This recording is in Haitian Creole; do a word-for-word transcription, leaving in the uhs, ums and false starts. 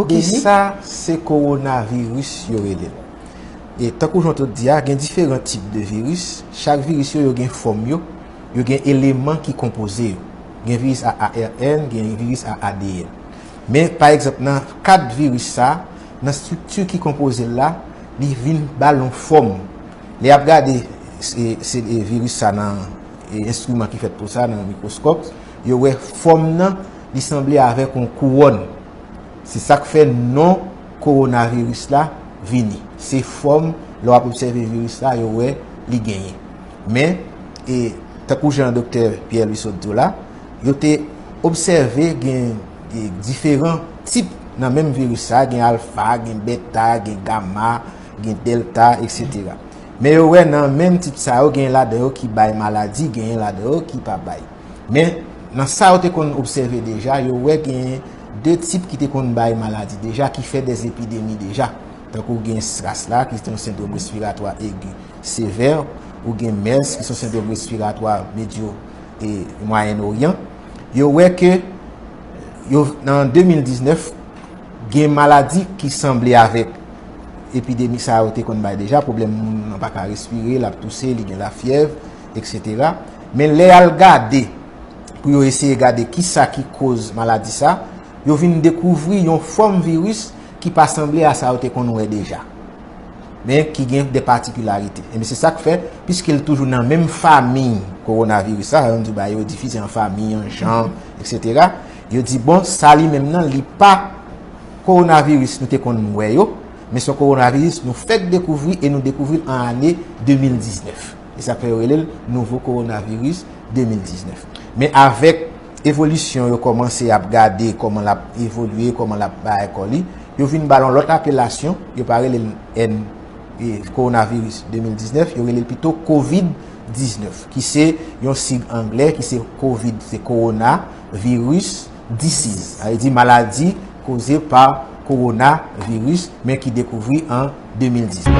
Kisa se kowonaviris yo rele l? E tankou jan w te di a, gen diferan tip de viris. Chak viris yo, yo gen fòm yo, yo gen eleman ki konpoze yo. Gen viris a A R N, gen viris a A D N. Men, pa egzanp, nan kad viris sa, nan estrikti ki konpoze l la, li vin ba l yon fòm. Lè y ap gade se, se, e, viris sa nan, e, enstriman ki fèt pou sa, nan mikwoskòp, yo wè fòm nan, li sanble avèk yon kouwòn. Se sa k fè non kowonaviris la vini. Se fòm, lè w ap obsève viris la, yo wè li genyen. Men, e, tankou jan Doktè Pierre Louis sot di w la, yo te obsève gen, e, diferan tip nan menm viris sa, gen alfa, gen beta, gen gama, gen delta, etsetera. Men yo wè nan menm tip sa yo, gen ladan yo ki bay maladi, genyen ladan yo ki pa bay. Men, nan sa yo te konn obsève deja, yo wè gen de tip ki te konn bay maladi deja, ki fè de epidemi deja. Tankou gen SRAS la, ki se yon sendwòm respiratwa egi sevè, ou gen MERS, ki se yon sendwòm respiratwa medyo e Mwayen Oryan. Yo wè ke yo, nan de mil diznèf, gen maladi ki sanble avèk epidemi sa yo te konn bay deja, pwoblèm moun nan pa ka respire, l ap touse, li gen lafyèv, etsetera. Men lè y al gade, pou yo eseye gade kisa ki koz maladi sa, yo vin dekouvri yon fòm viris ki pa sanble a sa yo te konn wè deja, men ki gen de patikilarite. Ebyen, se sa k fè, piske l toujou nan menm fanmi kowonaviris la, sa vle di ba yo divize an fanmi, an jan, etsetera. Yo di, bon, sa li menm nan, li pa kowonaviris nou te konn wè yo, men se yon kowonaviris nou fèk dekouvri e nou dekouvri l an ane de mil diznèf. E sa k fè yo rele l nouvo kowonaviris de mil diznèf. Men avèk evolisyon, yo kòmanse ap gade kòman l ap evolye, kòman l ap bay kò li, yo vin ba l yon lòt apelasyon, yo pa rele l N, e, kowonaviris de mil diznèf, yo rele l pito kovid diznèf, ki se yon sig anglè, ki se kovid, se coronavirus disease. Sa vle di maladi koze pa kowonaviris, men ki dekouvri an de mil diznèf.